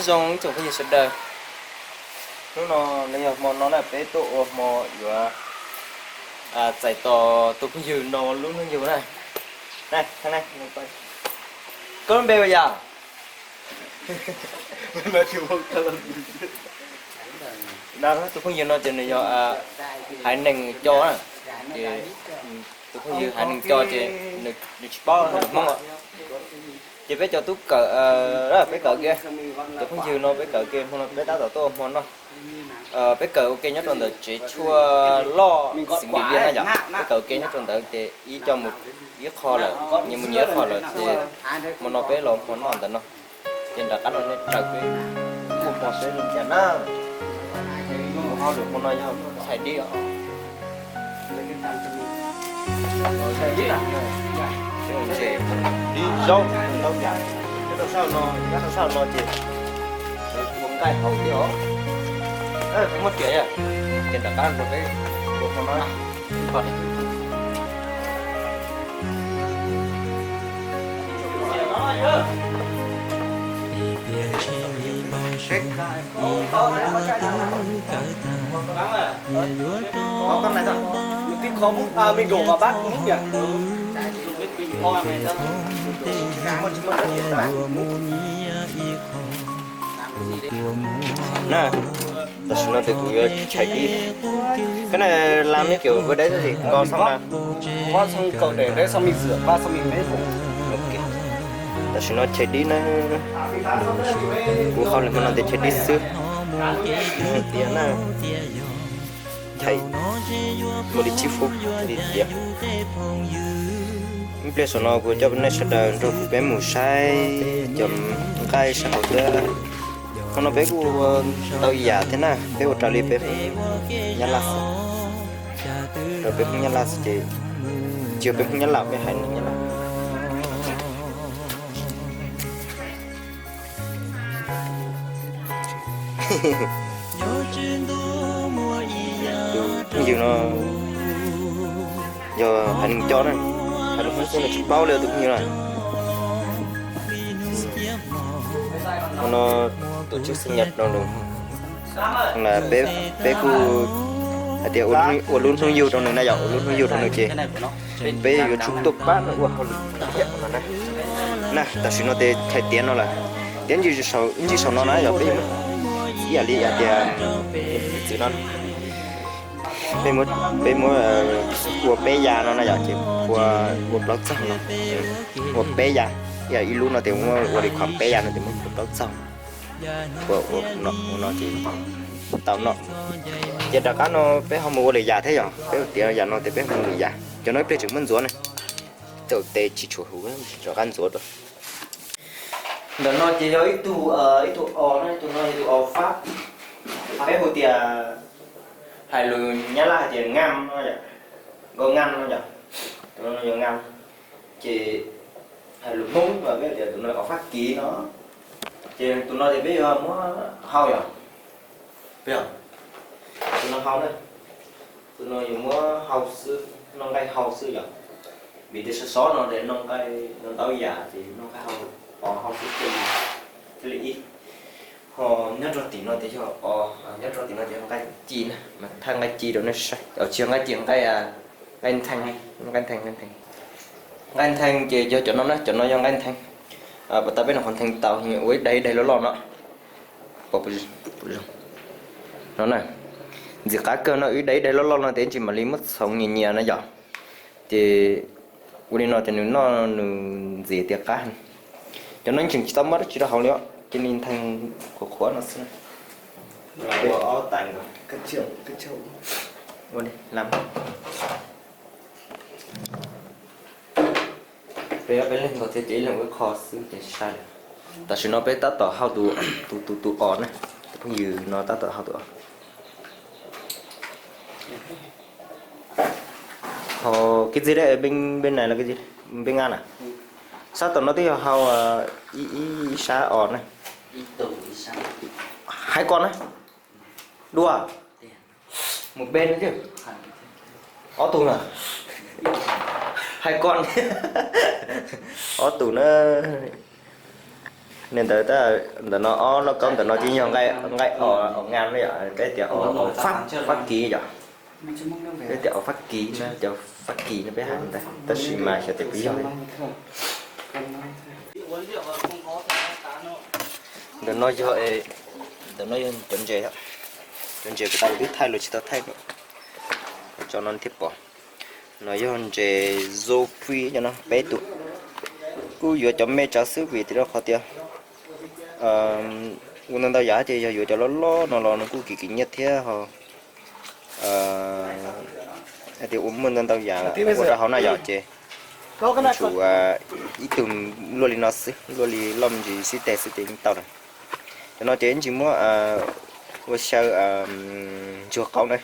Zoo ib tsoom phooj ywg sawv daws, hnub no los yog hmo no na peb tuaj ua hmo yuav txais tos tus phooj ywg no lub hnub yug na. Koj lub npe ua yam? Tus phooj ywg no ces nws yog Haiv Neeg Co na. Ces tus phooj ywg Haiv Neeg Co ces nws tsis paub Hmoob os. Ces peb cov tub kawm, peb kawm kiag. Tus phooj ywg no peb kawm kiag hmo no peb tab tom tuaj ua hmo noj. Peb kawm ua ke nyob rau ntawm tsev tshuaj loj xeev Dim Viaj na yom, peb kawm ua ke nyob rau ntawd ces ib co mus ib qho lawm, nyias mus nyias ib qho lawm ces hmo no peb los hmo noj ntawm no. Ces nram qab no nej raws peb ua hmo seb zoo cas na. Hauj lwm hmo no yog chais dib os. Dib zaub, zaub yam, nyob rau sab no, nyob rau sab no ces ua nqaij haus thiab os. Kuv muab riam, ces nram qab rau peb ua hmo no. Na, tam sim no ces kuv yuav chais dib. Koj na, làm như kiểu vừa đấy thì ngon xong là. Tam sim no chais dib na. Kuv hauj lwm hmo no ces chais dib xwb. Tiav na. Chais mus li tsib fub li tiav. Ib pliag saum no kuv coj nej sawv daws nrog kuv peb mus saib cov nqaij sab hauv thiab. Hmo no peb kuj ua ntau yam thiab na, peb ua raws li peb Hmoob Nyab Laj xwb. Raws peb Hmoob Nyab Laj xwb ces, tsis yog peb Hmoob Nyab Laj, peb haiv neeg Nyab Laj. Tus phooj ywg no yog Haiv Neeg Co na, hais lus Hmoob xwb nws tsis paub li tus phooj ywg no. Hmo no tổ chức sinh nhật rau nws, peb kuj hais tias ua lub hnub yug rau nws na yom, ua lub hnub yug rau nws ces peb yuav tsum tuaj pab nws ua hauj lwm thiab no na. Na, tam sim no ces chais tiav no lawm, tiav ib ntsis saum no na yom, peb ib yam li hais tias txwv no, peb muab ua peb ya no na yom, ces ua plaub txaug no, ua peb ya, ib lub no ces muab ua li qhov peb ya no ces muab ua plaub txaug. Ua no ces tau noj. Ces rov qab no peb ho mus ua lwm yam thiab yom, peb tiav yam no ces peb ho mus lwm yam. Cov no ib pliag tseem muab ntxuav na, txaus tes tsis tshua huv, rov qab ntxuav dua. Ntawm no ces yog ib tug, ib tug os na, ib tug no yog tus os fab, peb hu tias, hais lus Nyab Laj hais tias ngam no yom, nkauj ngam no yom, tus no yog ngam. Ces hais lus Hmoob mas peb tias tus no os Fab Kis no. Ces tus no ces peb yuav muab hau yom, peb, tus no hau na, tus no yuav muab hau xwb, noj nqaij hau xwb yom. Vim tias sov sov no ces noj nqaij, noj ntau yam ces noj nqaij hau, os hau xwb thiaj li, thiaj li ib. Ho nyob rau tim no ces yog os, nyob rau tim no ces yog nqaij ci na, mas thaij nqaij ci rau nej saib, tsis yog nqaij ci, nqaij, nqaij ntheej, nqaij ntheej, nqaij ntheej. Nqaij ntheej ces yog cov no na, cov no yog nqaij ntheej. Pas tas peb noj qhov ntheej tau, ua ib daim ib daim loj loj no. No na, ntxim qab kawg no, ib daim ib daim loj loj no ces ib ntsis mam li muab txhoov nyias nyias na yom. Ces ua li no ces nws noj nws ntxim tias qab. Cov no tseem tsis tau muab dab tsi rau hauv li os, cia li ntheej qhuav qhuav no xwb. Ua li, lam. Peb ob peb leeg nkaus thiab ces ib leeg ua ib qho xwb ces sai lawm. Tam sim no peb tab tom hau tus, tus, tus, tus os na, tus phooj ywg no tab tom hau tus os. Ho cái gì đấy, bên, bên này là cái gì? Bên Nga à? Sab tom no twb yog hau ib, ib sab os na. Hai con á? Đùa. Một bên chứ. Ob tug na. Hai con. Ob tug na. Nws ntawd, ntawm no ob lauj kaub ntawm no ces yog nqaij os, nqaij os nga no yom, peb tias os Fab Kis yom. Peb tias os Fab Kis no, cov Fab Kis no peb hais ntawd, tab sis mas xyov tias puas yog. Ntawm no yog, ntawm no yog cov ntses, cov ntses puas tau twb thaij los tsis tau thaij no, tso no thiaj pom. No yog ntses Zofia cov no peb tug. Kuj yuav cov me tsawv xwb vim rau qhov tias ua ntau ntau yam ces yog yuav cov loj loj no los nws kuj kim kim nyiaj thiab ho. Hais tias ua muaj ntau ntau yam ua rau hauv no yom ces tsum ib tug luaj li no xwb, luaj li loj me ntsis xib teg xwb ces yeej tau lawm. Cov no ces ib ntsis muab ua xyaw ntsuag qaub na.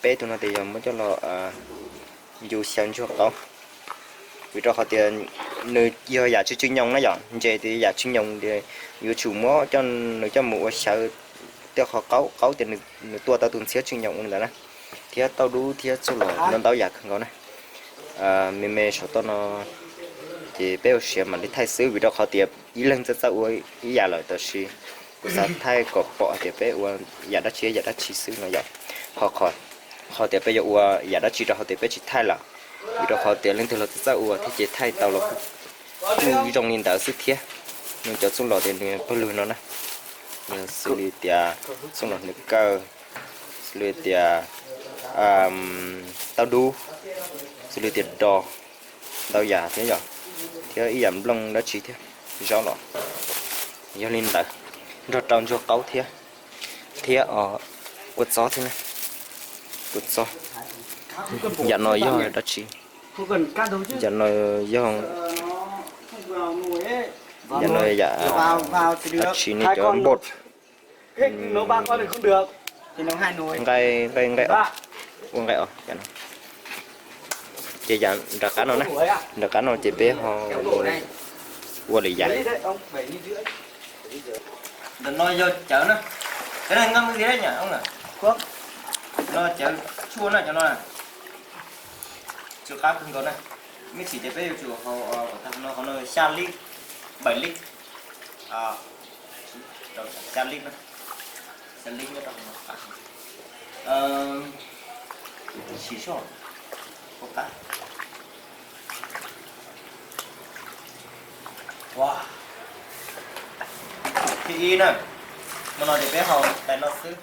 Peb tug no ces yog muab coj los ncu xyaw ntsuag qaub. Vim rau qhov tias nws yog yam tsw tsw nyoos na yom, ntses tias yam tsw nyoos ces yuav tsum muab coj nws coj mus ua xyaw tej qhov qaub, qaub tias nws tuaj tau tus ntxhiab tsw nyoos ua li ntawd na, thiab tauj dub thiab txuj lom ntau ntau yam kawg nkaus na. Me me saum toj no ces peb ua siav mam li thaij xwb vim rau qhov tias ib leeg txawj txawj ua ib yam lawm, tab sis kuv xav thaij kom pom hais tias peb ua yam dab tsi yam dab tsi xwb no yom. Ho qhov tias peb yuav ua yam dab tsi rau hauv tias peb tsis thaij lawm, vim rau qhov tias leej twg los txawj txawj ua thiab ces thaij tau los kuj zoo li ntawd xwb thiab. Nws cov txuj lom tias nws pawg lug no na, xws li tias txuj lom hnyuv kawg, xws li tias tauj dub, xws li tias dos, ntau yam thiab yom, thiab ib yam nplooj dab tsi thiab, zaub los yog li ntawd, nrog rau ntsuag qaub thiab, thiab kua txob thiab na, kua txob. Yam no yog dab tsi? Yam no yog, yam no yam dab tsi ne cov npoj? Nqaij, nqaij, nqaij os, ua nqaij os. Ces yam nram qab no na, nram qab no ces peb ho ua lwm yam. Ntawm no yog cawv na, cov no nqa mus tiv na, no cawv tshuaj na cov no. Tsw qab kawg nkaus na. Mej txhim ces peb yuav tsum haus kom tag no, qhov no xya lib, bảy lít, xya lít na, xya lít nyob rau hauv no qab. Sim soj, ua qab. Ua, thib ib na, hmo no ces peb haus tais no xwb.